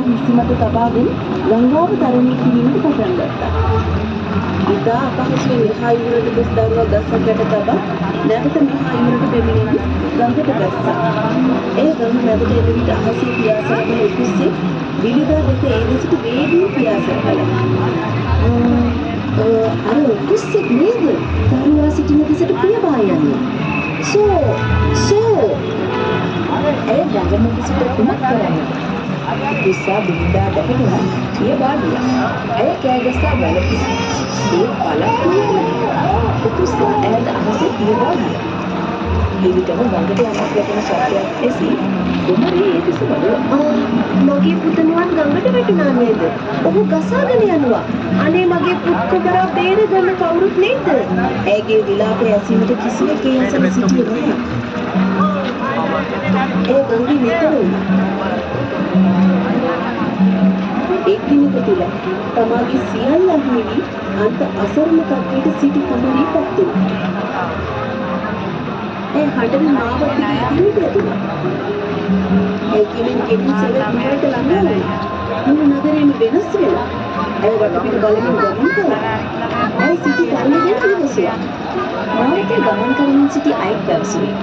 හිස මත තබාගෙන ගංගාව තරණය කිරීමට පටන් ගත්තා. ඉතා අපහසුවෙන් එහා ඉවුරට ගොස් දරුවා ගසක් යට තබා නැවත මෙහා ඉවුරට පැමිණෙමින් ගඟට බැස්සා. එය ගඟ මැදට එන විට අහසේ පියාසර කළ උකුස්සේ බිලිඳා දැක ඒ දෙසට වේගයෙන් පියාසර කළා. අර උකුස්සෙක් නේද? දරුවා සිටින දෙසට පියවා යන්නේ. සෝ සෝ, ඇය ගඟ මැද සිට කුමක් කරන්නද? උකුස්සා බිලිඳා දැකගෙන පියවා ගියා. ඇය කෑ ගසා වැළපුණා. ඒ පළක් වූයේ නැහැ. උකුස්සා ඈත අහසේ පියවා ගියා. එවිටම ගඟට යමක් වැටෙන ශබ්දයක් ඇසී කුමරී ඒ දෙස බැලුවා. ආ, මගේ පුතණුවන් ගඟට වැටුණා නේද? ඔහු ගසාගෙන යනවා. අනේ මගේ පුත් කුමරා බේරගන්න කවුරුත් නේද? ඇයගේ විලාපය ඇසීමට කිසිවෙක් ඒ අසල සිටියේ නැහැ. ඇය ගඟින් එතර වුණා. එක් දිනක තුල තමාගේ සියල්ල අහිමි වී අන්ත අසරණ තත්ත්වයට සිටු කුමරී පත් වුණා. ඇය හඬමින් මාවත් දිගේ ඉදිරියට ඇදුණා. ඇය කෙමෙන් කෙමෙන් සෙවැත් නුවරට ළඟා වුණා. මුළු නගරයම වෙනස් වෙලා. ඇය වටපිට බලමින් ගමන් කළා. ඇය සිටි තරුණ ගැන විමසුවා. මාවතේ ගමන් කරමින් සිටි අයෙක් පැවසුවේ.